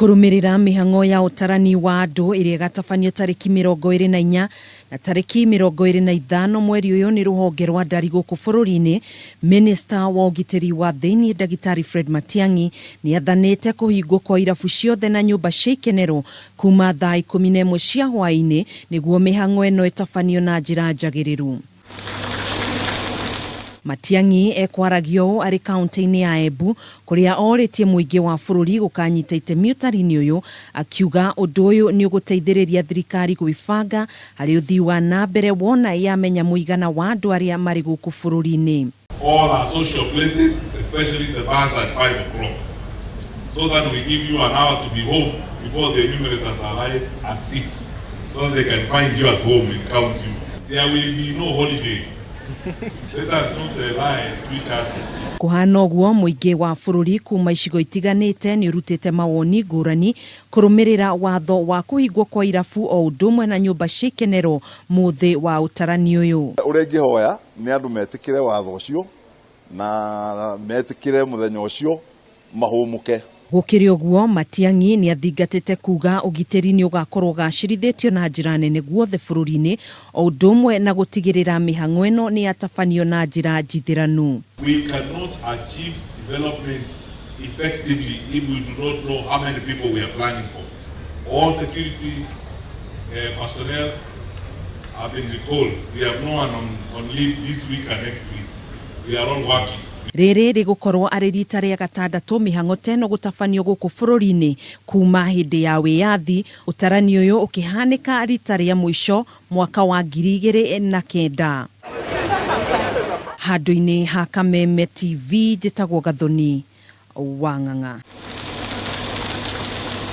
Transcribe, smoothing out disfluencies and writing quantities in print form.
Kũrũmĩrĩra mĩhang'o ya ũtarani wa andũ ĩrĩa ĩgatabanio tarĩki 24 na tarĩki 25 mweri ũyũ nĩ rũhonge rwa ndari gũkũ bũrũri-inĩ, Minista wa ũgitĩri wa thĩinĩ Ndagĩtarĩ Fred Matiang'i nĩ athanĩte kũhingwo kwa irabu ciothe na nyũmba cia ikenero kuma thaa 11 cia hwaĩ-inĩ nĩguo mĩhang'o ĩno ĩtabanio na njĩra njagĩrĩru. Matiang'i ekwaragia ũũ arĩ kauntĩ-inĩ ya Embu kũrĩa orĩtie mũingĩ wa bũrũri gũkanyita itemi ũtari-inĩ ũyũ akiuga ũndũ ũyũ nĩ ũgũteithĩrĩria thirikari gwĩbanga harĩ ũthii wa na mbere wona yamenya mũigana wa andũ arĩa marĩ gũkũ bũrũri-inĩ. All our social places, especially the bars at 5 o'clock, so that we give you an hour to be home before the enumerators arrive at 6, so that they can find you at home and count you. There will be no holiday. Let us not lie to each other. Kũhana ũguo, mũingĩ wa bũrũri kuma icigo itiganĩte nĩ ũrutĩte mawoni ngũrani kũrũmĩrĩra watho wa kũhingwo kwa irabu o ũndũ ũmwe na nyũmba cia ikenero mũthĩ wa ũtarani ũyũ. Ũrĩa ingĩhoya nĩ andũ metĩkĩre watho ũcio na metĩkĩre mũthenya ũcio mahũmũke. Gũkĩrĩ ũguo, Matiang'i nĩ athingatĩte kuga ũgitĩri nĩ ũgakorwo ũgacĩrithĩtio na njĩra nene guothe bũrũri-inĩ o ũndũ ũmwe na gũtigĩrĩra mĩhang'o ĩno nĩ yatabanio na njĩra njithĩranu. We cannot achieve development effectively if we do not know how many people we are planning for. All security personnel have been recalled. We have no one on leave this week and next week. We are all working. Rĩrĩ rĩgũkorwo arĩ rita rĩa gatandatũ mĩhang'o ta ĩno gũtabanio gũkũ bũrũri-inĩ kuma hĩndĩ ya wĩyathi, ũtarani ũyũ ũkĩhanĩka rita rĩa mũico mwaka wa 2009. Handũ-inĩ ha Kameme TV njĩtagwo Gathoni wa Ng'ang'a.